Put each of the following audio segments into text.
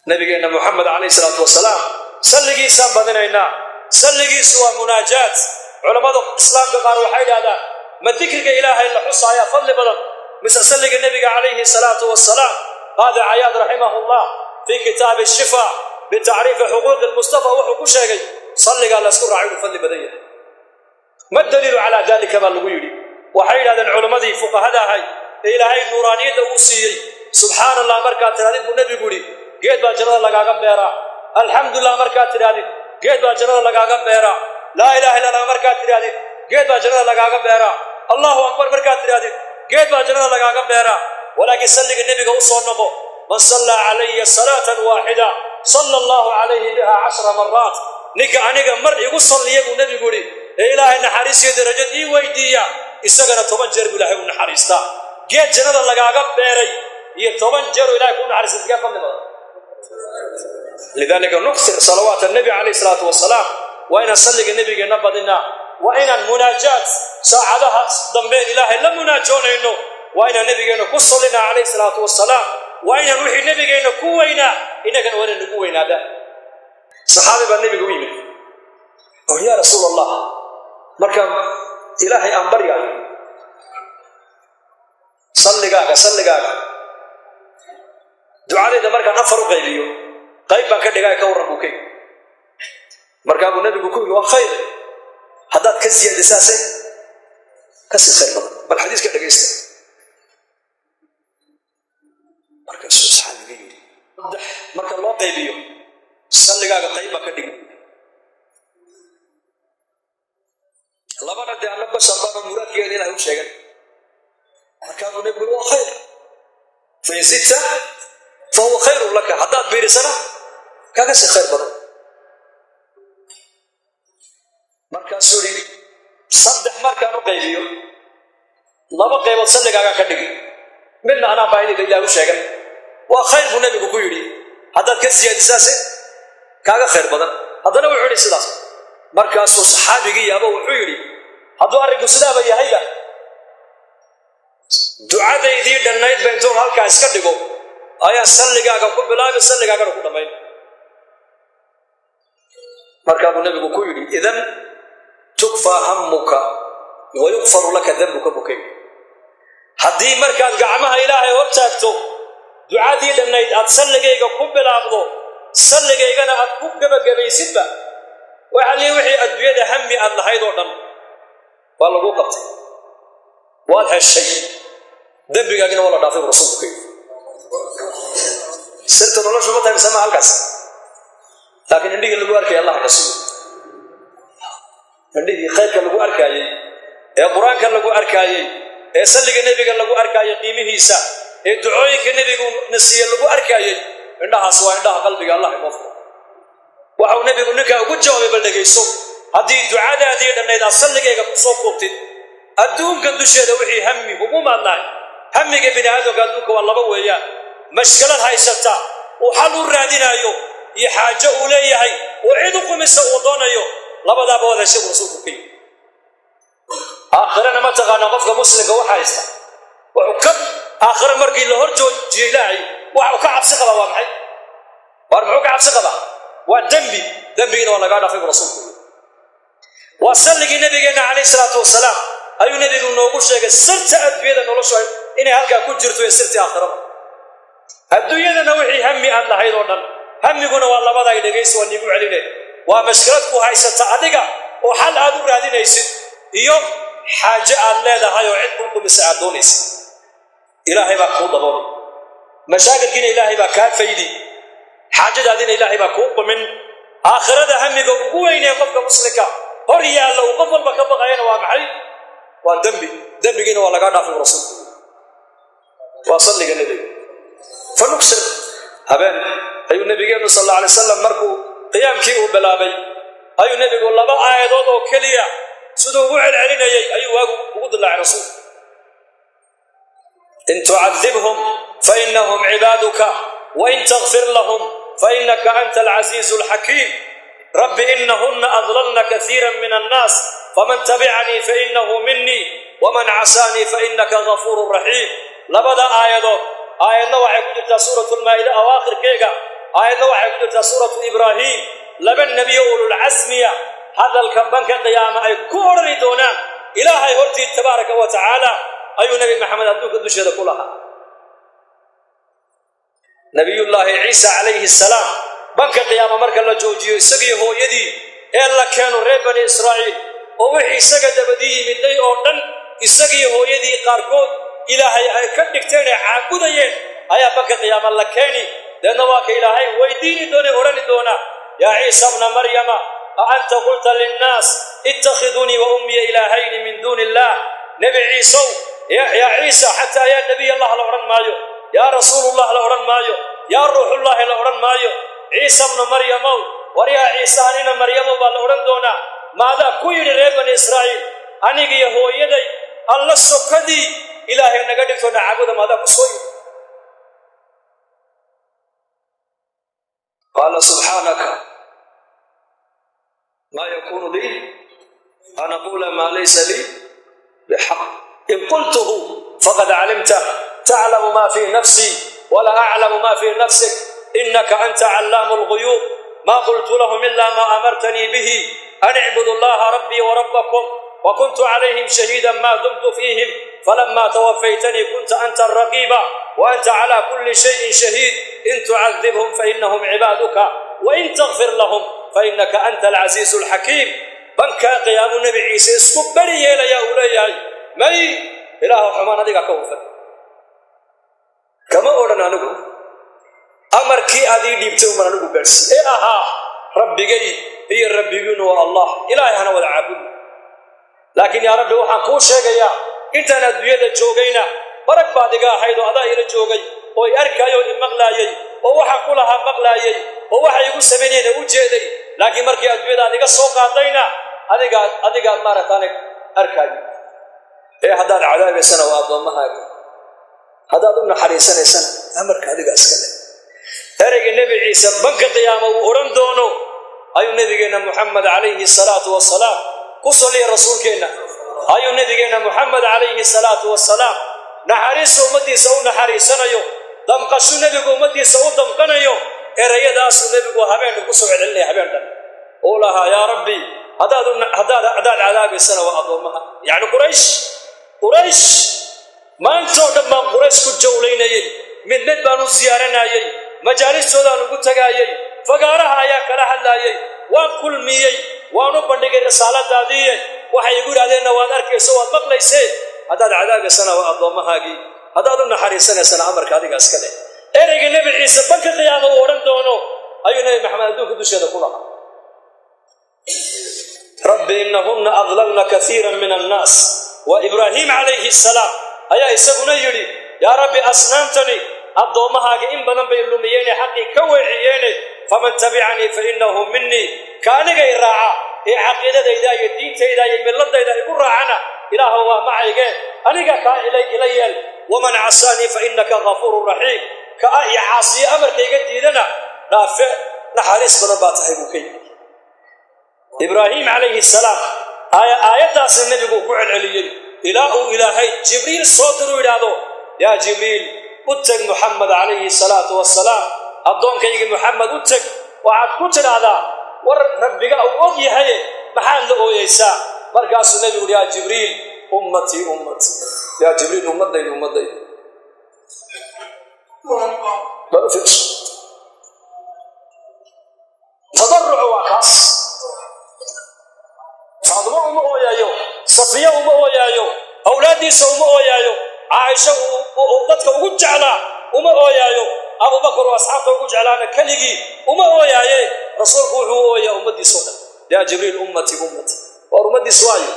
Nabigeenna Muxamed calayh salaatu wasalaam salligiisaan badinaynaa. Salligiisu waa munaajaat. Culammada islaamka qaar waxay idhahdaan, ma dikriga Ilaahay la xusaayaa fadli badan mise salliga nebiga calayhi salaatu wasalaam? Qaadi Cayaad raximahullah fii kitaabi Shifa bitacriifi xuquuqi lmustafa wuxuu ku sheegay salligaa laysku raacay inuu fadli badan yahay. "Ma daliilu calaa dalika?" baa lagu yidhi. Waxay yidhahdeen culammadii fuqahada ahay ee Ilaahay nuuraaniyadda uu siiyey, "Subxaana Allah markaad tidhahdid," buu nebigu yidhi, "geed baa jannada lagaaga beeraa. Alxamdulilah markaad tidhahdid, geed baa jannada lagaaga beeraa. Laa ilaha illa Allah markaad tidhahdid, geed baa jannada lagaaga beeraa. Allahu akbar markaad tidhahdid, geed baa jannada lagaaga beeraa. Walaakiin salliga nebiga u soo noqo. Man sallaa calaya salaatan waaxida, salla Allahu calayhi biha 10 maraat. Ninka aniga mar igu salliya," buu nebigu yidhi, "ee Ilaahay naxariisiyo darajad ii weydiiya, isagana 10 jeer buu Ilaahay u naxariistaa." Geed jannada lagaaga beeray iyo 10 jeer oo Ilahay kuu naxariista, sidee fadli badan? Lidalika nukthir salawaat annabi calayh salaatu wasalaam. Waa inaan salliga nebigeenna badinaa. Waa inaan munaajaat saacadaha dambeen Ilaahay la munaajoonayno. Waa inaan nebigeenna ku sallinaa calayh salaatu wasalaam. Waa inaan wixii nebigeenna ku weynaa innagana waa inaan nagu weynaadaan. Saxaabi baa nebiga u yimid oo, "Yaa Rasuul Allah, markaan Ilaahay aan baryaayo, salligaaga ducadayda markaan afar u qaybiyo, qayb baan ka dhigaya, ka warran?" buu ka yidhi. Markaa buu nebigu ku yidhi, "Waa khayr, haddaad ka siyaadisaase kasii khayr badan. Bal xadiiska dhegaysta." Markaasuu saxaabiga yidhi, "Saddex marka loo qaybiyo, salligaaga qayb baan ka dhigi, labana dee alla bashar baanoo muraadkeeda Ilahay u sheegan." Markaa buu nebigu yidhi, "Waa khayr, fain zidta fahuwa khayrun laka, haddaad biirisana kaga sii khayr badan." Markaasuu yidhi, "Saddex markaan u qaybiyo, laba qaybood salligaagaan ka dhigi, midna anaa baahidayda Ilaah u sheegan." "Waa khayr," buu nebigu ku yidhi, "haddaad ka siyaadisaase kaaga khayr badan." Haddana wuxuu yidhi sidaas. Markaasuu saxaabigii yaaba, wuxuu yidhi, "Hadduu arrinku sidaaba yahayba, ducadaydii dhannayd ba intuun halkaa iska dhigo ayaa salligaaga ku bilaabi, salligaagana ku dhammayn." Markaa buu nebigu ku yidhi, "Idan tukfaa hammuka wa yukfaru laka dambuka," buu ka yidhi. "Haddii markaad gacmaha Ilaahay hor taagto, ducadii dhannayd aad salligayga ku bilaabdo, salligaygana aad ku gebagabaysidba, waxa lii wixii adduunyada hammi aad lahayd oo dhan waa laguu qabtay, waad heshay, dembigaagina waa la dhaafay," buu rasuulku ka yidhi. Sirta noloshu ma tahay mise ma halkaas? Laakiin indhihii lagu arkaya Allah ka siiyo, indhihii khayrka lagu arkaayey, ee Qur-aanka lagu arkaayey, ee salliga nebiga lagu arkaayey qiimihiisa, ee ducooyinka nebigu nasiiye lagu arkaayey, indhahaas waa indhaha qalbiga. Allah inoo furo. Waxa uu nebigu ninkaa ugu jawaabay bal dhegayso: "Haddii ducadaadii dhannayd aad salligayga ku soo koobtid, adduunka dusheeda wixii hammi hugumaad lahay." Hamiga bini aadamka adduunka waa laba weeyaan: mashkalad haysata uu xal u raadinaayo iyo xaajo uu leeyahay uu cid u qumisa uu doonayo. Labadaaba waad heshay, buu rasuulku ka yidhi. Aakhirana ma taqaanaa qofka muslimka waxa haysta? Wuxuu ka aakhire markii la hor joojiyo Ilaahay, waxa uu ka cabsi qabaa waa maxay? Waar muxuu ka cabsi qabaa? Waa dembi. Dembigiina waa lagaa dhaafay, buu rasuulku yidhi. Waa salligii nabigeenna calayh salaatu wasalaam ayuu nebigu noogu sheegay sirta adduunyada noloshu inay halkaa ku jirto iyo sirtii aakhirada. Adduunyadana wixii hami aad lahayd oo dhan, hamiguna waa labada ay dhegayso, waa niigu celine: waa mashkilad ku haysata adiga oo xal aad u raadinaysid, iyo xaaje aad leedahay oo cid kuu qumisa aad doonaysid. Ilaahay baa kuu daboolay mashaakilkiina, Ilaahay baa kaa faydi xaajadaadina, Ilaahay baa kuu qumin. Aakhirada hamiga ugu weynee qofka muslimka hor yaalla, uu qof walba ka baqayana waa maxay? Waa dembi. Dembigiina waa lagaa dhaafay, rasuulku. Waa salliga nebiga. Fanuksir. Habeen ayuu nabigeennu sal alla alay wasalam markuu qiyaamkii uu bilaabay, ayuu nebigu laba aayadood oo keliya siduu ugu celcelinayay ayuu waagu ugu dilaacay rasuulku: "In tucadibhum fainahum cibaaduka, wain takfir lahum fainaka anta alcasiizu alxakiim. Rabbi inahuna adlalna kaiira min annaas, faman tabicanii fainahu minii, waman casaanii fainaka gafuuru raxiim." Labada aayadood, aayadna waxay ku jirtaa Suurat Lmaa'ida awaakhirkeega. Aayadna waxay ku jirtaa suuratu Ibraahiim. Laba nebiyo ululcasmiya hadalka banka qiyaama ay ku odhani doonaan Ilaahay hortii tabaaraka wa tacaala ayuu Nebi Maxamed adduunka dusheeda ku lahaa. Nabiyullaahi Ciisa calayhi salaam banka qiyaama marka la joojiyo isagii hooyadii ee la keeno reer Bani Israa'iil oo wixii isaga dabadii yimiday oo dhan, isagii hooyadii qaarkood Ilaahay ay ka dhigteen ee caabudayeen ayaa banka qiyaama la keeni. Deedna waa ka Ilaahay weydiini doone, odhani doona: "Yaa Ciisa bna Maryama, a anta qulta linnaas ittakhiduunii wa ummiya ilaahayni min duuni illaah?" Nebi Ciisow, yaa Ciisa, xataa yaa Nebiy Allah la odhan maayo, yaa Rasuulullah la odhan maayo, yaa Ruuxullaahi la odhan maayo. Ciisa bnu Maryamow, war yaa Ciise anina Maryamow baa la odhan doonaa, maadaa ku yidhi reer Bani Israa'iil anigiyo hooyaday Alla sokadii Ilaahay naga dhigto nacaabuda? Maadaa ku soo yidhi? Qaala: "Subxaanaka, maa yakuunu lii an aquula maa laysa lii bixaq, in qultuhu faqad calimta, taclamu ma fii nafsii walaa aclamu ma fii nafsik, inaka anta callaamu lguyuub. Ma qultu lahum ila ma amartanii bihi, an icbudu allaha rabbii warabbakum, wakuntu calayhim shahiida ma dumtu fiihim, falama twafaytanii kunta anta araqiiba waanta cala kuli shayin shahiid. In tucadibhum fainahum cibaaduka, wain takfir lahum fainaka anta alcasiizu alxakiim." Bankaa qiyaamuu Nebi Ciise isku beri yeelayaa, uu leeyahay: "May, Ilaahu, xumaan adiga ka hufan kama odhan. Anigu amarkii aad ii dhiibtay uman anigu gaadhsii ee ahaa Rabbigay iyo Rabbigiinu waa Allah, Ilaahay hana wada caabudno. Laakiin yaa Rabbi, waxaan kuu sheegayaa intaan adduunyada joogayna barag baad iga ahayd oo adaa ila joogay oo i arkaayay oo i maqlaayey oo waxaan ku lahaa maqlaayey oo waxay igu samaynayna u jeeday. Laakiin markii adduunyada aad iga soo qaadayna adigaad maaragtaane arkaayo. Ee haddaad cadaabaysana waa addoommahaaga, haddaad u naxariisanaysana amarka adiga iska leh." Ereyga Nebi Ciise banka qiyaama uu odhan doono ayuu nebigeenna Muxamed calayhi salaatu wasalaam ku saliya rasuulkeenna, ayuu nebigeenna Muxamed calayhi salaatu wasalaam naxariista ummaddiisa u naxariisanayo, damqashu nebigu ummaddiisa u damqanayo, erayadaasuu nebigu habeen ku soo celcelinaya, habeen dhan uu lahaa: "Yaa Rabbi, haddaad cadaabaysana waa addoommaha." Yacni Quraysh, Quraysh maantoo dhan baan Quraysh ku jawlaynayey, mid mid baan u siyaaranayey, majaalistoodaan ugu tagaayey, fagaaraha ayaa kala hadlaayey, waan kulmiyey, waan u bandhigay risaaladaadiiye. Waxay igu yidhahdeenna waad arkayso, waad maqlaysee. Haddaad cadaabaysana waa addoommahaagii, haddaad u naxariisanaysana amarka adiga iska leh. Ereyga Nebi Ciise banka qiyaama uu odhan doono ayuu Nebi Maxamed adduunka dusheeda ku lahaa: "Rabbi inahunna adlalna kaiira min annaas." Waa Ibraahiim calayhi salaam ayaa isaguna yidhi: "Yaa Rabbi, asnaamtani addoommahaaga in badan bay lumiyeene, xaqii ka weeciyeene. Faman tabicanii fa innahu minii, ka aniga i raaca ee caqiidadayda iyo diintayda iyo milladayda igu raacana, Ilaahu waa macayge, aniga kaa ila yeel. Waman casaanii fa innaka ghafuurun raxiim, ka i caasiye, amarkayga diidana dhaafe, naxariis badan baa tahay," buu ka yidhi Ibraahim calayhi salaam. Aayaddaasna nebiguu ku celceliyey ilaa uu Ilaahay Jibriil soo diruu yidhaahdo: "Yaa Jibriil, u teg Muxamed calayhi salaatu wasalaam, addoonkaygii Muxamed u teg, waxaad ku tidhaahdaa: war Rabbiga uu og yahaye, maxaad la ooyeysaa?" Markaasuu nebigu uhi: "Yaa Jibriil, ummatii, ummatii, yaa Jibriil, ummadaydu, ummadaydu." Bal u fiirso, tadarucu waa kaas. Faadimo uma ooyaayo, Safiya uma ooyaayo, awlaaddiisa uma ooyaayo, Caaisha uu dadka ugu jeclaa uma ooyaayo, Abubakar oo asxaabta ugu jeclaana keligii uma ooyaaye. Rasuulku wuxuu u ooyaa ummaddiisa o dhan. "Yaa Jibriil, ummatii, ummatii." Waar ummaddiis waayo?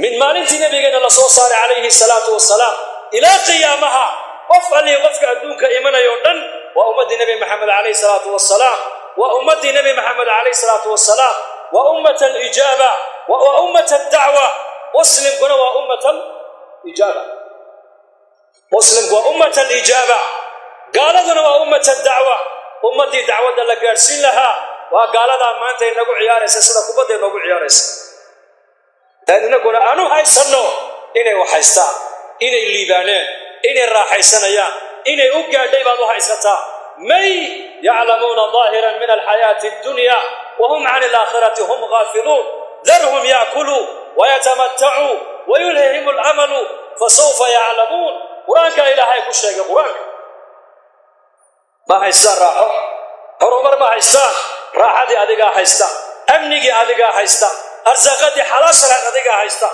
Min maalintii nabigeenna la soo saaray calayhi salaatu wasalaam ilaa qiyaamaha, qof allii qofka adduunka imanayoo dhan waa ummaddii Nebi Maxamed calayhi salaatu wasalaam, waa ummaddii Nebi Maxamed calayhi salaatu wasalaam, waa ummat alijaaba, waa ummat addacwa. Muslimkuna waa ummat alijaaba, muslimku waa ummat alijaaba, gaaladuna waa ummat addacwa. Ummaddii dacwadda la gaadhsiin lahaa waa gaaladaa maanta inagu ciyaaraysa sida kubadda inoogu ciyaaraysa, inaguna aanu haysanno inay wax haystaan, inay liibaaneen, inay raaxaysanayaan, inay u gaadhay baad u haysataa. May yaclamuuna daahiran min alxayaati addunya wahum can alaakhirati hum gaafiluun. Darhum yaakuluu wayatamatacuu wayulhihim alamalu fasawfa yaclamuun. Qur-aanka Ilaahay ku sheegay. Qur-aanka ma haystaan raaxo, horumar ma haystaan. Raaxadii adigaa haysta, amnigii adigaa haysta, arsaaqadii xalaashalaad adigaa haysta,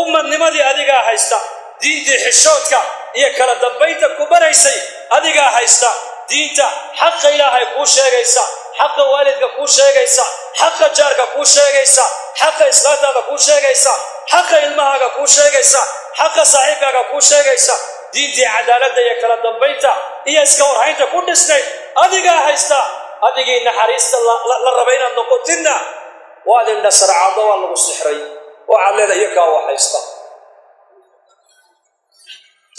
ummadnimadii adigaa haysta, diintii xishoodka iyo kala dambaynta ku baraysay adigaa haysta, diinta xaqa Ilaahay kuu sheegaysa, xaqa waalidka kuu sheegaysa, xaqa jaarka kuu sheegaysa, xaqa islaantaada kuu sheegaysa, xaqa ilmahaaga kuu sheegaysa, xaqa saaxiibkaaga kuu sheegaysa, diintii cadaaladda iyo kala dambaynta iyo iska warhaynta ku dhisnayd adigaa haysta. Adigii naxariista la raba inaad noqotidna waad indhasarcado, waa lagu sixray. Waxaad leedahay iyakaa wax haysta.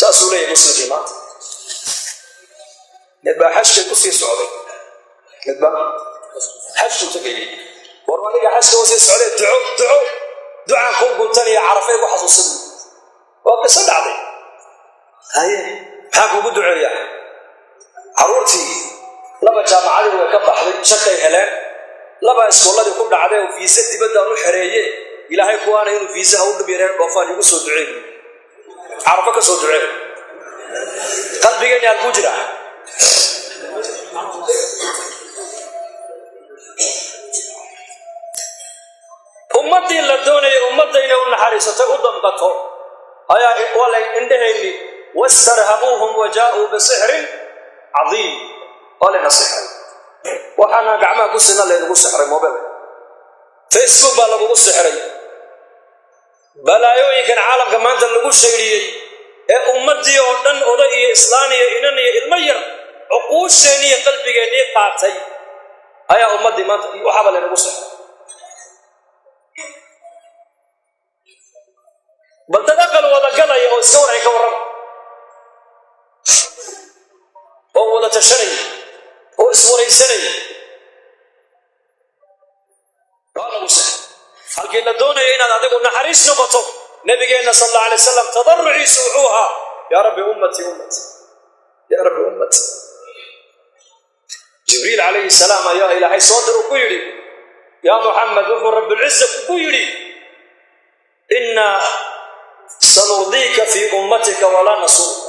Saasuu leeyahay muslimkii maanta. Mid baa xajka kusii socday, mid baa xajku tegayay. War aniga xajka usii socday, duco duco ducaan kuu guntanaya, Carafay ku xasuusan. Waa qiso dhacday. Haye, maxaa kuugu duceeyaa? Carruurtii laba jaamacadii way ka baxday, shaqay heleen. Laba iskooladii ku dhacday oo fiisa dibaddaan u xereeye. Ilaahay kuwaana inuu fiisaha u dhib yareen dhoofaan igu soo ducee, Carafo ka soo ducee. Qalbigeenni halkuu jiraa? Ummaddii la doonayay ummadda inay u naxariisatay, u damqato, ayaa waa la indhahayni. Wastarhabuuhum wa jaa'uu bisixrin cadiim. Waa layna sixray. Waxaana gacmaha ku sina laynagu sixray. Mobile, Facebook baa lagugu sixray. Balaayooyinkan caalamka maanta lagu shaydhiyey ee ummaddii oo dhan, oday iyo islaan iyo inan iyo ilmo yar, cuquusheennii iyo qalbigeennii qaatay, ayaa ummaddii maanta waxaaba laynagu sixray. Bal dad aqal wada galaya oo iska warhay ka warrama, oo wada tashanaya oo iswaraysanaya, waa lagu sixray. Halkii la doonaya inaad adigu naxariis noqoto, nabigeenna sal alla alay wasalam tadaruciisu wuxuu ahaa: yaa Rabbi ummatii, ummatii, yaa Rabbi ummatii. Jibriil calayhi salaam ayaa Ilaahay soo diru, ku yidhi: yaa Muxamed, wuxuu Rabbilciza kugu yidhi: innaa sanurdiika fii ummatika walaa nasuuka.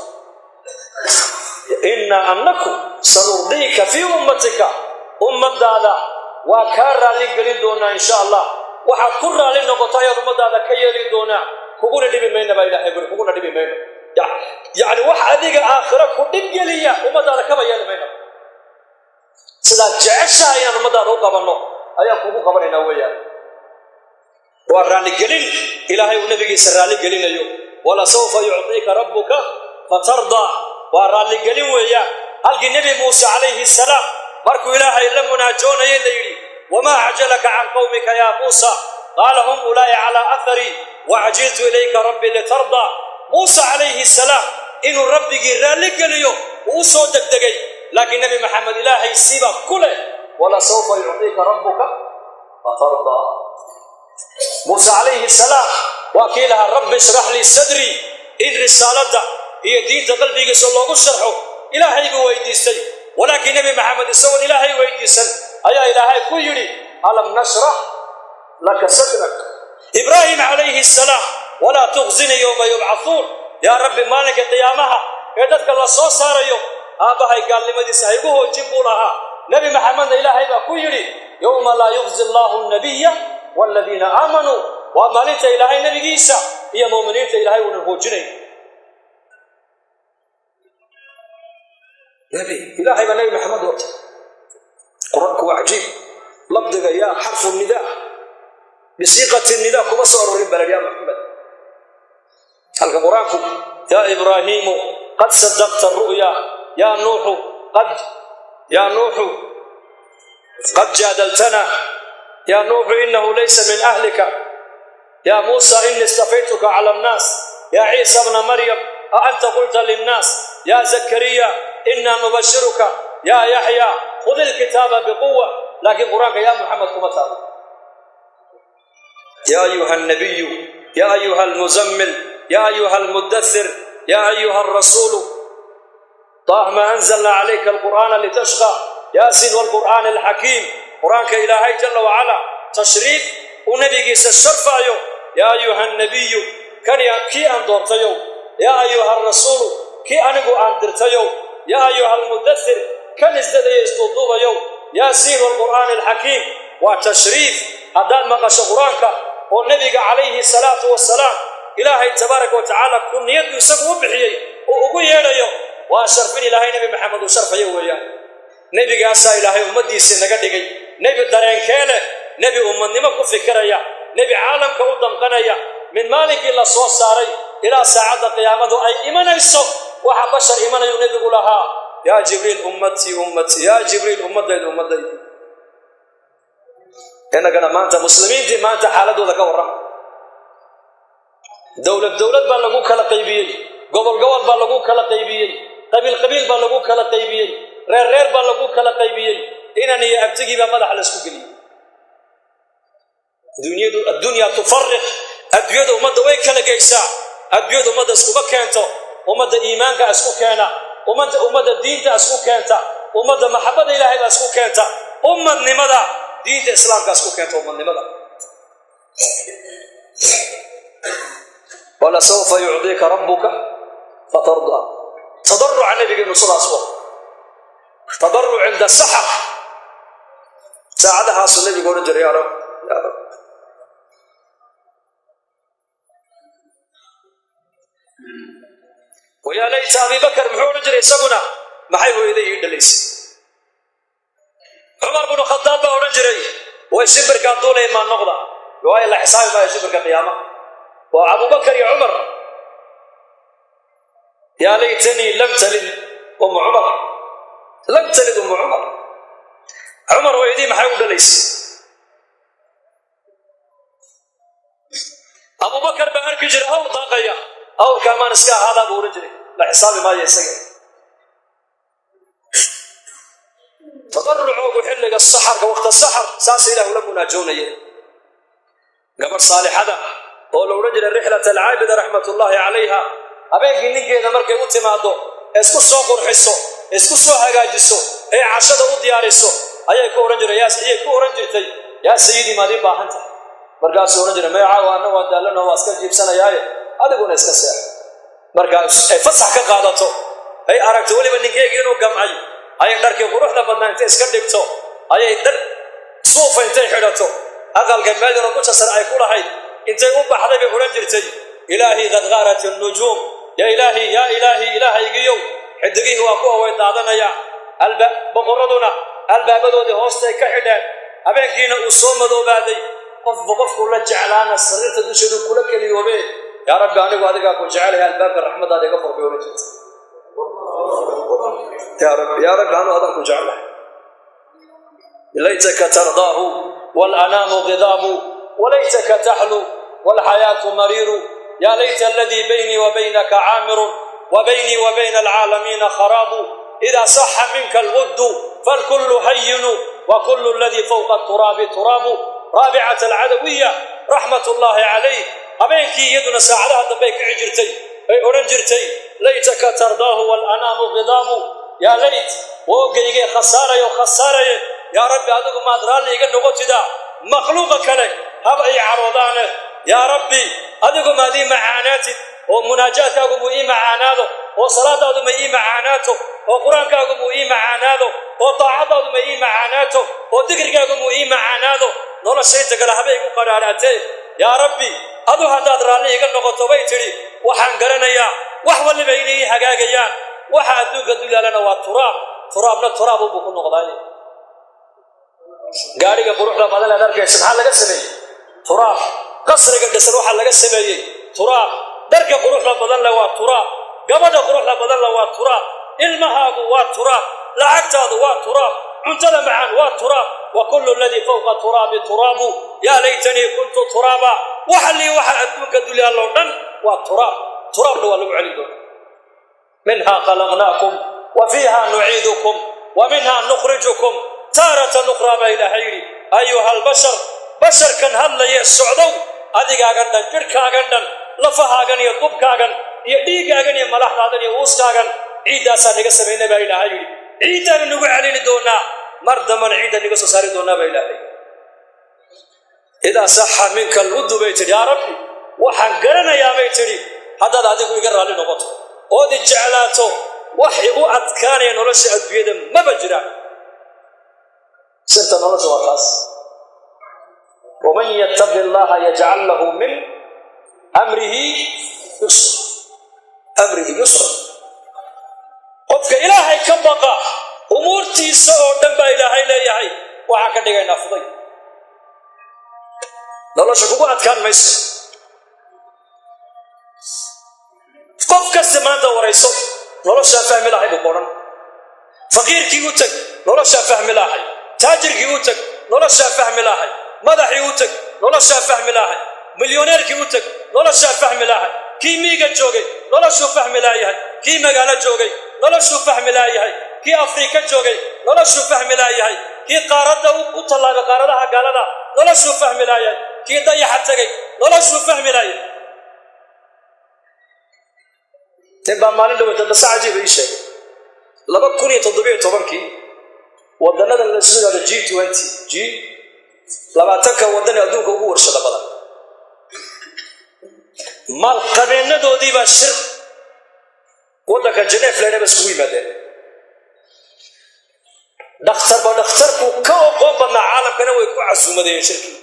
Innaa annaku sanurdiika fii ummatika, ummadaada waa kaa raallin gelin doonaa insha Allah. Waxaad ku raalli noqoto ayaad ummadaada ka yeeli doonaa, kuguna dhibi mayna baa Ilahay buri, kuguna dhibi mayno. Yacni wax adiga aakhiro ku dhib geliya ummadaada kaba yeeli mayno. Sidaad jeceshaha inaan ummadaada u qabanno ayaan kugu qabanaynaa weeyaan. Waa raalligelin Ilaahay uu nabigiisa raalli gelinayo. Walasawfa yucطiika rabbuka fatardaa, waa raalligelin weeyaan. Halkii Nebi Muuse calayhi salaam markuu Ilaahay la munaajoonayay la yidhi: wamaa acjalaka can qawmika yaa Muusa? Qaala hum ulaa'i calaa aharii wacjiltu ilayka rabbi litardaa. Muuse calayhi salaam inuu rabbigii raalli geliyo uu u soo degdegay, laakiin Nebi Maxamed Ilaahay siba ku leh: walasawfa yucطiika rabbuka fatardaa. Muuse calayhi salaam waa kii lahaa: rabbi ishrax lii sadrii, in risaaladda iyo diinta qalbigiisa loogu sharxo Ilaahay buu weydiistay. Walaakiin Nebi Maxamed isagoon Ilaahay weydiisan ayaa Ilaahay ku yidhi: alam nashrax laka sadrak. Ibraahim calayhi salaam: walaa tukhzinii yowma yubcathuun. Yaa Rabbi, maalinka qiyaamaha ee dadka la soo saarayo aabbahay gaalnimadiisa haygu hoojin buu lahaa. Nebi Maxamedna Ilaahay baa ku yidhi: yowma laa yukhzi allaahu nabiya waaladiina aamanuu. Waa maalinta Ilaahay nebigiisa iyo mu'miniinta Ilaahay uunan hoojinayn. Nebi Ilaahay baa Nebi Maxamed wata. Qur-aanku waa cajiib. Lafdiga yaa, xarfu nidaa, bisiiqati nidaa kuma soo arorin balad yaa Maxamed. Halka Qur-aanku yaa Ibraahiimu qad sadaqta ru'ya, yaa Nuuxu qad, yaa Nuuxu qad jaadaltana, yaa Nuuxu inahu laysa min ahlika, yaa Muusa inii istafaytuka cala annaas, yaa Ciisa bna Maryam a anta qulta linnaas, yaa Zakariya inaa nubashiruka, yaa Yaxya khud ilkitaaba biquwa. Laakiin Qur-aanka yaa Muxamed kuma taalo. Yaa ayuha alnabiyu, yaa ayuha almuzammil, yaa ayuha almudathir, yaa ayuha alrasuulu. Taah maa anzalnaa calayka alqur'aana litashqa, Yaasiin waalqur'aani alxakiim. Qur-aanka Ilaahay jalla wacala tashriif uu nebigiisa sharfaayo. Yaa ayuha nabiyu, kan kii aan doortayow, yaa ayuha arasuulu, kii anigu aan dirtayow, yaa ayuha almudathir, kan isdadaya isduuduubayow. Yaasiin waalqur'aani alxakiim waa tashriif. Haddaad maqasho qur-aanka oo nebiga calayhi salaatu wasalaam Ilaahay tabaaraka wa tacaala kuniyadu isagu u bixiyey oo ugu yeedhayo, waa sharfin Ilaahay Nebi Maxamed uu sharfayo weeyaan. Nebigaasaa Ilaahay ummaddiisii naga dhigay. Nebi dareenkee leh, nebi ummadnimo ku fikiraya, nebi caalamka u damqanaya. Min maalinkii la soo saaray ilaa saacadda qiyaamadu ay imanayso, waxa bashar imanayuu nebigu lahaa: yaa Jibriil, ummatii, ummatii, yaa Jibriil, ummadaydu, ummadaydu. Innagana maanta muslimiintii maanta xaaladooda ka warrama. Dowlad dowlad baa lagu kala qaybiyey, gobol gobol baa lagu kala qaybiyey, qabiil qabiil baa lagu kala qaybiyey, reer reer baa lagu kala qaybiyey, inan iyo abtigii baa madaxa la isku geliyey. Dunyadu, addunya tufariq, adduunyada ummadda way kala geysaa. Adduunyada ummadda iskuma keento. Ummadda iimaanka isku keena, ummadda diinta isku keenta, ummadda maxabada Ilaahay baa isku keenta, ummadnimada diinta islaamka isku keenta ummadnimada. Walasawfa yucdiika rabbuka fatardaa. Tadaruca nabigeenu sidaas u tadaruc cinda saxar, saacadahaasuu nabigu odhan jiray: yaa rab, yaa rab. Wayaa layta Abi Bakar muxuu odhan jiray isaguna? Maxay hooyaday ii dhalaysay? Cumar bnu Khadaab baa odhan jiray: way shimbirkaan duulaya maa noqda, waayo la xisaabi maayo shimbirka qiyaama. Waa Abubakar iyo Cumar. Yaa laytanii lam talid ummu Cumar, lam talid ummu Cumar. Cumar hooyadii maxay u dhalaysay? Abubakar baa arki jiray awr daaqaya. Awrkaa maan iska ahaadaa buu odhan jiray, la xisaabi maayo isaga. Tadarucoogu xilliga saxarka, waqta saxar, saasa Ilah ula munaajoonayeen. Gabadh saalixada oo la odhan jiray Rixlat Alcaabida raxmatullaahi calayha, habeenkii ninkeeda markay u timaado, ee isku soo qurxiso, isku soo hagaajiso, ee cashada u diyaariso, ayay ku odhan jiray, ayay ku odhan jirtay: yaa sayidii, maad ii baahan tahay? Markaasuu odhan jiray: maya, caawa anna waan daallanoo waa iska jiibsanayaaye, adiguna iska seexo. Markaa ay fasax ka qaadato, ay aragto weliba ninkeygii inuu gamcay, ayay dharkii quruxda badnaa intay iska dhigto, ayay dhar suufa intay xidhato, aqalka meel yaroo dusha sare ay ku lahayd intay u baxday bay odhan jirtay: ilaahii, qad gaarat annujuum, yaa ilaahi, yaa ilaahi, ilaahaygiyow, xidigihii waa kuwa way daadanayaan, boqorraduna albaabadoodii hoostay ka xidheen, habeenkiina uu soo madoobaaday, qofba qofkuu la jeclaana sariirta dusheedu kula keliyoobe, yaa Rabbi, anigu adigaa ku jecelaya, albaabka raxmadaada iga fur, bay odhan jirtay. Yaa Rabbi, yaa Rabbi, anu adaan ku jeclahay. Laytaka tardaahu walanaamu gidaabu, walaytaka taxlu walxayaatu mariiru, yaa layta aladii baynii wa baynaka caamirun, wa baynii wa bayna alcaalamiina kharaabu, idaa saxa minka alwuddu falkullu hayinu, wa kullu aladii fawqa aturaabi turaabu. Raabicat Alcadawiya raxmat ullaahi calayh, habeenkii iyaduna saacadaha dambey kici jirtay, ay odhan jirtay: laytaka tardaahu walanaamu gidaabu, yaa layt, woogaygee khasaarayo khasaaraye, yaa Rabbi, adigu maad raalli iga noqotidaa, makhluuqa kale haba ay caroodaane, yaa Rabbi, adigu maad ii macaanaatid, oo munaajaadkaagu muu ii macaanaado, oo salaadaadu ma ii macaanaato, oo qur-aankaagu muu ii macaanaado, oo daacadaadu ma ii macaanaato, oo dikrigaagu muu ii macaanaado, nolosha inta kale haba igu qadhaadhaatee, yaa Rabbi, adu haddaad raalli iga noqoto, bay tidhi, waxaan garanayaa wax waliba inay ii hagaagayaan. Waxa adduunka dulyaalana waa turaab, turaabna turaab unbuu ku noqdaay. Gaadhiga quruxda badan aad arkaysa maxaa laga sameeyey? Turaab. Qasriga dhisan waxaa laga sameeyey turaab. Dharka quruxda badan leh waa turaab. Gabadha quruxda badan leh waa turaab. Ilmahaagu waa turaab. Lacagtaadu waa turaab. Cuntada macaan waa turaab. Wa kullu aladii fawqa turaabi turaabu, yaa laytanii kuntu turaaba. Waxa lii waxa adduunka dulyaaloo dhan waa turaab, turaabna waa lagu celin doona. Minhaa khalaqnaakum wa fiiha nuciidukum wa minhaa nukhrijukum taaratan ukhraa, baa Ilaahay yidhi. Ayuha albashar, basharkan hadlaye socdow, adigaagan dhan, jidhkaagan dhan, lafahaagan iyo dubkaagan iyo dhiiggaagan iyo malaxdaadan iyo uuskaagan, Ciiddaasaa naga samaynay baa Ilaahay yidhi. Ciiddaanu nagu celini doonaa, mar dambana ciidda naga soo saari doonaa baa Ilaahay. Idaa saxa minka alwuddu, bay tidhi, yaa Rabbi, waxaan garanayaa, bay tidhi, haddaad adigu iga raalli noqoto ood i jeclaato, wax igu adkaanaya nolosha adduunyada maba jiraan. Sirta nolosha waa taas. Waman yattaqi Allaha yajcal lahu min amrihi yusra, amrihi yusra. Qofka Ilaahay ka baqa, umuurtiisa oo dhan baa Ilaahay leeyahay waxaan ka dhigaynaa fuday. Nolosha kugu adkaan mayso. Qof kasta maanta warayso, noloshaa fahmi lahay buu odhan. Faqiirkii u teg, noloshaa fahmi lahay. Taajirkii u teg, noloshaa fahmi lahay. Madaxii u teg, noloshaa fahmi lahay. Milyoneerkii u teg, noloshaa fahmi lahay. Kii miiga joogay noloshuu fahmi laayahay, kii magaalo joogay noloshuu fahmi laayahay, kii Afrika joogay noloshuu fahmi laayahay, kii qaaradda u tallaabay qaaradaha gaalada noloshuu fahmi laayahay, kii dayaxa tegay noloshuu fahmi laayahay. Nin baa maalin dhaweyta qisa cajiiba ii sheegay. 2017-kii waddannadan la isku yidhahdo G20, G20-ka waddan ee adduunka ugu warshada badan, maalqabeennadoodii baa shir waddanka Geneef leynaba iskugu yimaadeen. Dhakhtarba dhakhtarku ka oqoon badnaa caalamkana way ku casuumadeeyeen shirkii.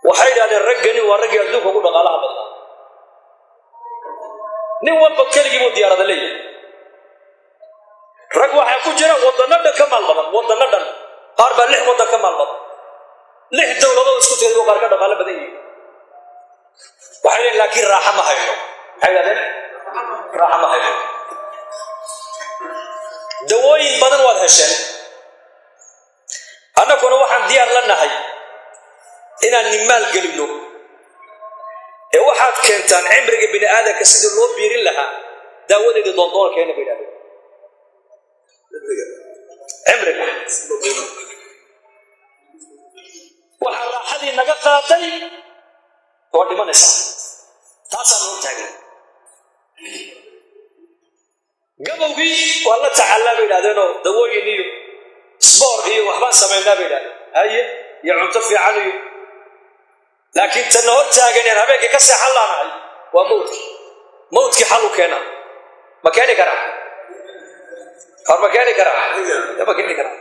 Waxay idhahdeen, raggani waa raggii adduunka ugu dhaqaalaha badnaa, nin walba keligii buu diyaarada leeyahay. Rag waxaa ku jira waddanno dhan ka maal badan, waddanno dhan. Qaar baa lix waddan ka maal badan, lix dowladood isku tegay buu qaar ka dhaqaalo badan yihiin. Waxay leeyiin, laakiin raaxa ma hayno. Maxay idhahdeen? Raaxa ma hayno. Dawooyin badan waad hesheen, annaguna waxaan diyaar la nahay inaan nimaal gelinno ee waxaad keentaan cimriga bini aadamka sidii loo biirin lahaa daawadeedii doondoonkeena, bay idhahdeen. Cimriga waxaa raaxadii naga qaaday waa dhimanaysaa, taasaan noo taagay. Gabowgii waa la tacallaa, bay idhahdeenoo dawooyin iyo sboor iyo waxbaan samaynaa, bay idhahdeen, haye, iyo cunto fiican iyo, laakiin tanna hor taaganeen habeenkii ka seexan laanahay waa mawdkii. Mawdkii xal u keena ma keeni karaa? Hor ma keeni karaa? Ma keeni karaa?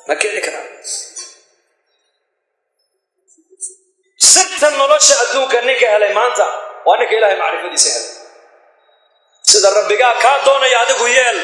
Ma keeni karaa? Sirta nolosha adduunka ninka helay maanta waa ninka Ilahay macrifadiisa helay. Sida Rabbigaa kaa doonaya adigu yeel.